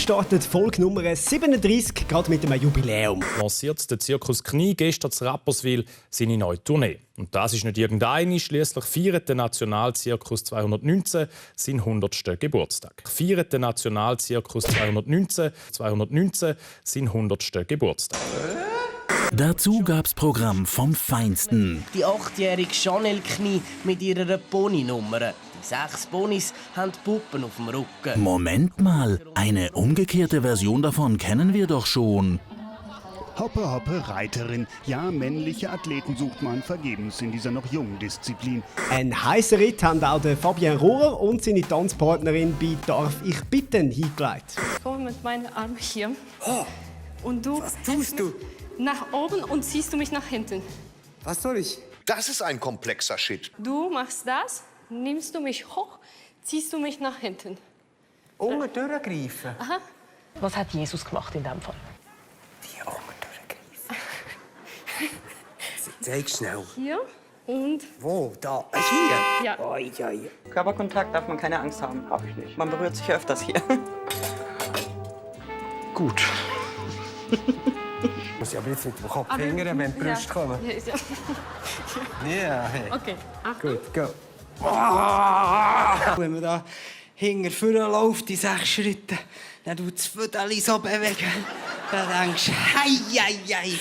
startet Folge Nummer 37, gerade mit einem Jubiläum. Lanciert der Zirkus Knie gestern zu Rapperswil seine neue Tournee. Und das ist nicht irgendeine, schliesslich feiert der Nationalzirkus 219 seinen 100. Geburtstag. Feiert der Nationalzirkus 219 seinen 100. Geburtstag. Dazu gab's Programm vom Feinsten. Die 8-jährige Chanel Knie mit ihrer Ponynummer. Die 6 Ponys haben Puppen auf dem Rücken. Moment mal, eine umgekehrte Version davon kennen wir doch schon. Hoppe, Hoppe, Reiterin. Ja, männliche Athleten sucht man vergebens in dieser noch jungen Disziplin. Ein heißer Ritt haben auch der Fabian Rohrer und seine Tanzpartnerin bei «Darf ich bitten» hingelegt. Ich komme mit meinen Armen hier. Oh, Und du was tust du? nach oben und ziehst du mich nach hinten. Was soll ich? Das ist ein komplexer Shit. Du machst das, nimmst du mich hoch, ziehst du mich nach hinten. Unten durchgreifen? Aha. Was hat Jesus gemacht in diesem Fall? Die unten durchgreifen. Zeig schnell. Hier und Wo? Da? Hier? ja. Oi, oi. Körperkontakt darf man keine Angst haben. Hab ich nicht. Man berührt sich öfters hier. Gut. Muss ich aber jetzt mit dem Kopf hingern, wenn die Brüste kommen. Ja, ist ja. Ja, hey. Okay, Achtung. Gut, go. Wenn man da hinter vorne läuft, die 6 Schritte, dann tut das Födeli so bewegen. Dann denkst du, hei, hei, hei.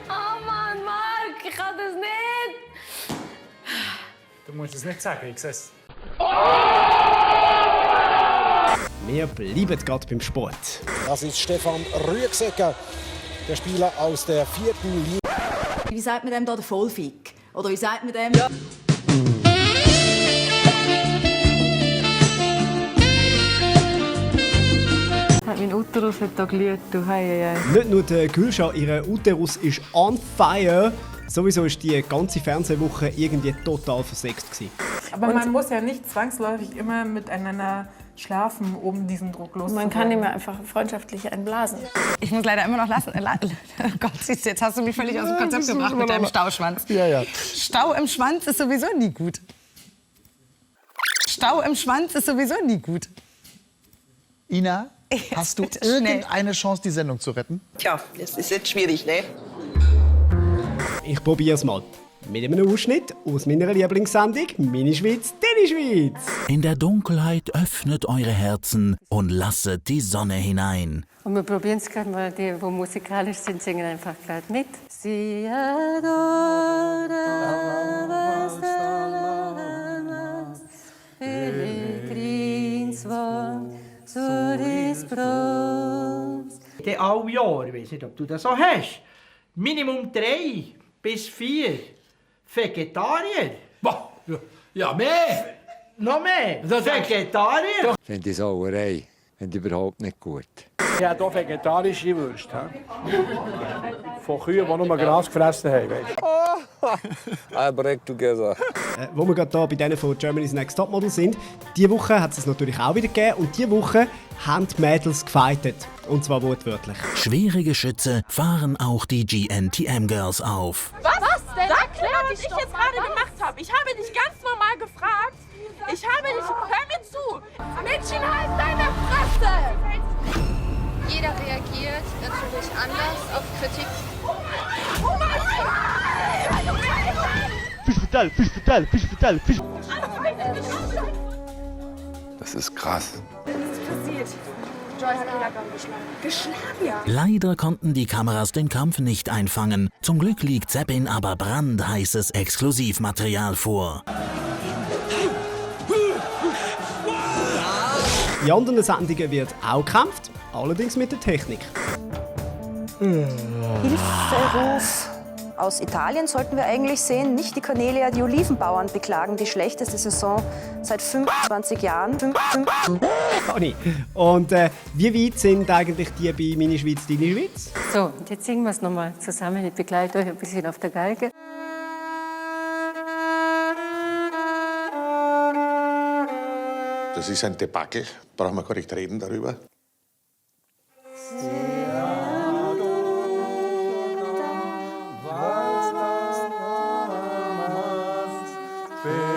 Oh Mann, Marc, ich kann das nicht. Du musst es nicht sagen, ich sehe es. Wir bleiben gerade beim Sport. Das ist Stefan Rüegsegger, der Spieler aus der 4. Liga. Wie sagt man dem da, der Vollfick? Oder wie sagt man dem? Ja. Mein Uterus hat da glüht, du hei. Nicht nur der Gülscha, ihr Uterus ist on fire. Sowieso war die ganze Fernsehwoche irgendwie total versext gewesen. Aber man muss ja nicht zwangsläufig immer miteinander schlafen, um diesen Druck loszuwerden. Man kann ihm ja einfach freundschaftlich einblasen. Ich muss leider immer noch lassen. Oh Gott, siehst du, jetzt hast du mich völlig aus dem Konzept gebracht mit deinem Stauschwanz. Ja. Stau im Schwanz ist sowieso nie gut. Stau im Schwanz ist sowieso nie gut. Ina, hast du irgendeine Chance, die Sendung zu retten? Tja, das ist jetzt schwierig, ne? Ich probiere es mal. Mit einem Ausschnitt aus meiner Lieblingssendung «Meine Schweiz, deine Schweiz». In der Dunkelheit öffnet eure Herzen und lasset die Sonne hinein. Und wir probieren es gerade mal, die, die musikalisch sind, singen einfach gerade mit. Sie adoras Peregrinsvagn suris pros. Alle Jahre, ich weiß nicht, ob du das so hast, Minimum 3 bis 4 Vegetarier. Ja, mehr! Noch mehr? Vegetarier? Ich finde die Sauerei überhaupt nicht gut. Ich habe hier vegetarische Würste. Von Kühen, die nur Gras gefressen haben. I break together. Wo wir gerade hier bei denen von Germany's Next Topmodel sind, diese Woche hat es natürlich auch wieder gegeben und diese Woche haben die Mädels gefightet. Und zwar wortwörtlich. Schwere Geschütze fahren auch die GNTM-Girls auf. Was denn? Erklär, was ich jetzt gerade gemacht habe. Ich habe dich ganz normal gefragt. Ich habe dich... Hör mir zu. Mädchen, halt deine Fresse! Jeder reagiert natürlich anders auf Kritik. Oh mein Gott! Fischspital, Fischspital, Fischspital, Fisch. Das ist krass. Was ist passiert? Joy hat Elagon geschlagen. Geschlagen, ja? Leider konnten die Kameras den Kampf nicht einfangen. Zum Glück liegt Seppin aber brandheißes Exklusivmaterial vor. In anderen Sendungen wird auch gekämpft, allerdings mit der Technik. Hilferuf aus Italien sollten wir eigentlich sehen. Nicht die Cornelia, die Olivenbauern beklagen die schlechteste Saison seit 25 Jahren. Conny. Und wie weit sind eigentlich die bei «Meine Schweiz, deine Schweiz»? So, und jetzt singen wir es nochmal zusammen. Ich begleite euch ein bisschen auf der Geige. Das ist ein Debakel, brauchen wir gar nicht reden darüber. Be